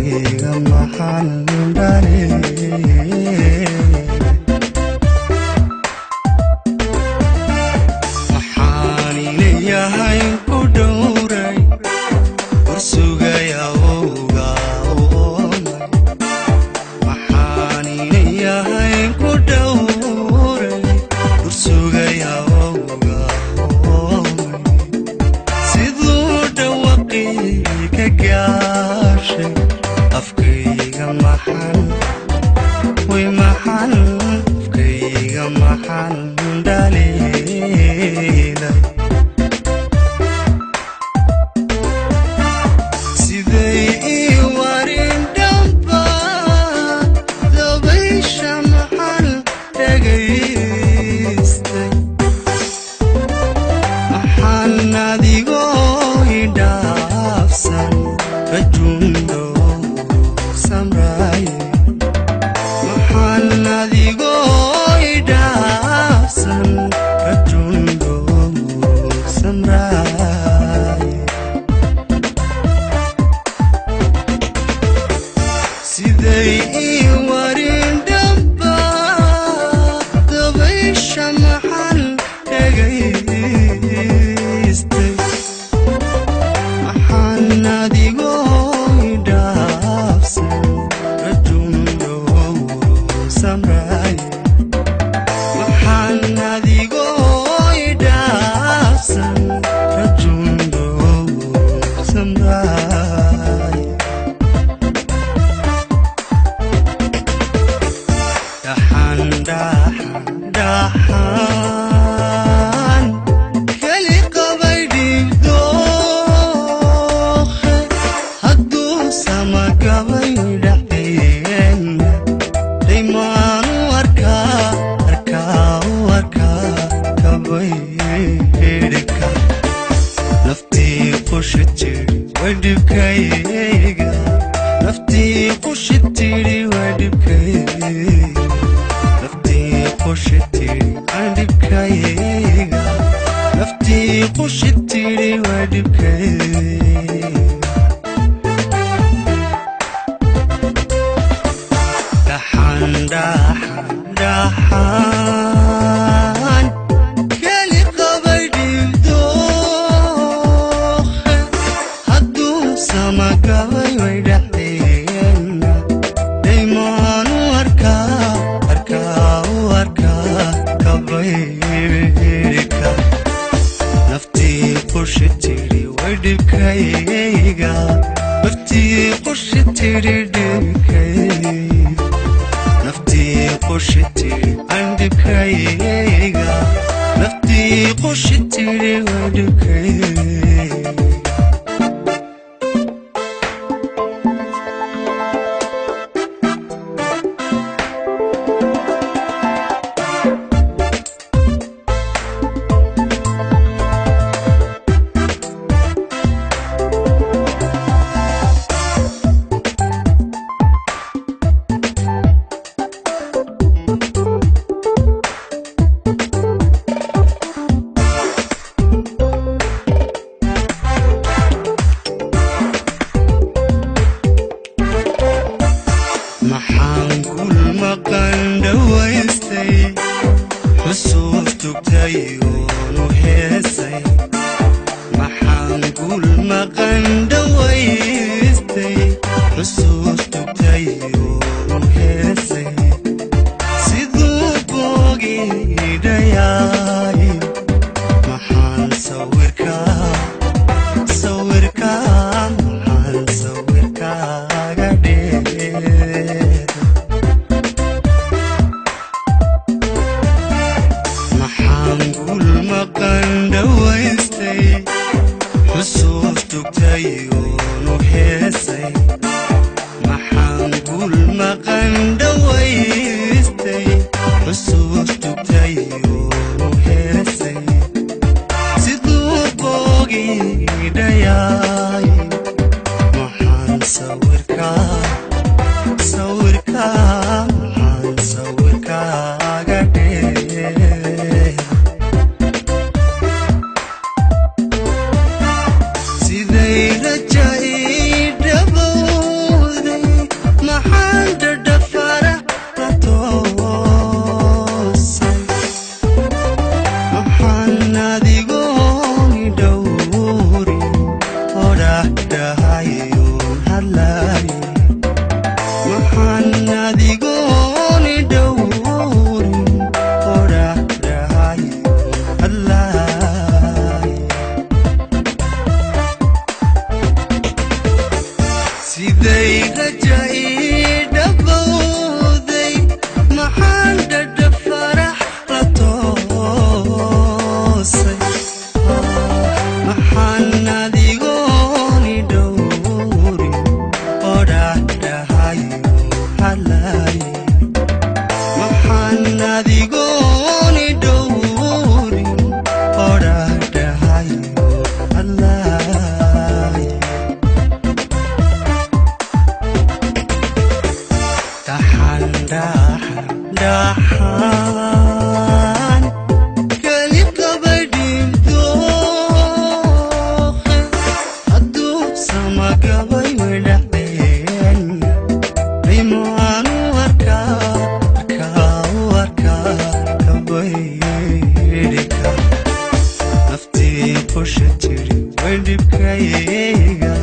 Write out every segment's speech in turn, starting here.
Afkayga maxaan dhaliilay? Maxaan inayahay ku dhowray, warsugaya owga oomay? Maxaan inayahay ku dhowray, warsugaya owga oomay? Siduu dhawaqii ka gaashay, afkayga maxan way maxan, afkayga maxan dhaliilay? Siday ii warin dhamba dabaysha maxan dhagaystay? Maxaan adigoo idhaafsan rajundho samraaye? Maxaan adigoo idhaafsan rajundho samraaye? Siday ii warin dhamba dabaysha maxan dhagaystay? Maxaan adigoo idhaafsan rajundho samraaye? Maxaan adigoo idhaafsan rajundho samraaye? Dhaxan dhaxan dhaxan keli qabay dhibdoohe, hadduu samagabay dhexdeenna, daymaanu arkaa, arkaa u arkaa kabaydhika. Naftii qushi tidhi way dhibkayga, naftii qushi tidhi way dhibkayga, naftii qushi tidhi aan dhibkayga, naftii qushi tidhi way dhibkayga. Dhaxan dhaxan dhaxan keli qabay dhibdoohe, hadduu samagabay way dhexdeenna, daymaanu arkaa, arkaa u arkaa kabaydhika. Naftii qushi tidhi way dhibkayga, naftii qushi tidhi dhibkayga, naftii qushi tidhi aan dhibkayga, naftii qushi tidhi way dhibkayga. Maxaan kulmaqan dhowaystay, xusuus tugtay oonu heesay? Maxaan kulmaqan dhowaystay, xusuus tugtay oonu heesay? Siduu boogidhayaay, maxaan sawirkaa, sawirkaa, maxaan sawirkaaga dheer? Maxaan gulmaqan dhowaystay, xusuus tugtay oonu heesay? Maxaan gulmaqan dhowaystay, xusuus tugtay oonu heesay? Siduu boogidhayaay, maxaan sawirkaa, sawirkaa, maxaan sawirkaaga dheer? Siday raja ii dhabowday. Hadlaay, maxaan adigooni dhowrin odhahdhahay hadlaay? Siday raja ii dhabowday, maxaan dhadha farax la toosay? Maxaan adigooni dhowrin odhahdhahayo hadlaay? Maxaan adigooni dhowrin odhahdhahayo hadlaay? Dhaxan dhaxan dhaxan keli qabadhin dooqe, hadduu samagabay wedhaxdeen, rimaanu arkaa arkaa u arkaa kabaydhika. Naftii qusha tiri wedhibkayga,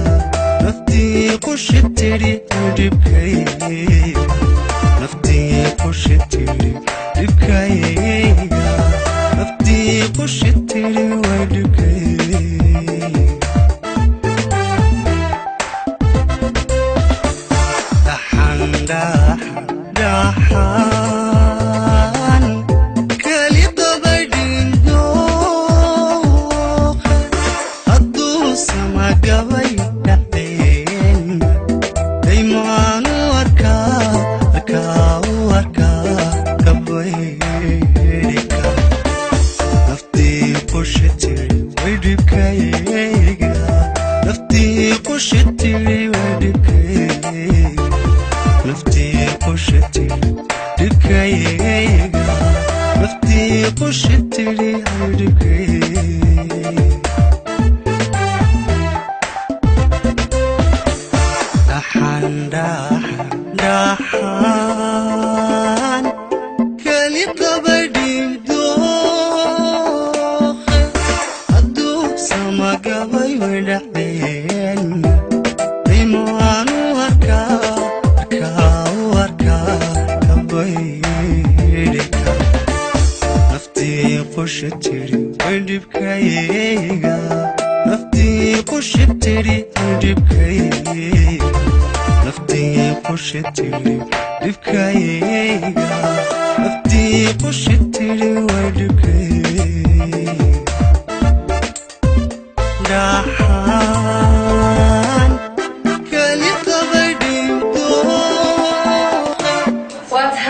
naftii qusha tiri wedhibkayga, naftii qusha tiri dhibkayga, naftii qusha tiri wedhibkayga. Dhaxan dhaxan dhaxan keli qabadhin dooqe, hadduu samagabay dhaceen, daymaanu arkaa arkaa u arkaa kabaydhika. Naftii qusha tiri wedhibkayga, naftii qusha tiri wedhibkayga, naftii qusha tiri dhibkayga, naftii qusha tiri dhibkayga. Dhaxan dhaxan dhaxan keli qabadhin dooqe, hadduu samagabay wedhaxdeen, rimaanu arkaa arkaa u arkaa kabaydhika. Naftii qusha tiri wedhibkayga, naftii qusha tiri wedhibkayga, naftii qusha tiri dhibkayga, naftii qusha tiri wedhibkayga.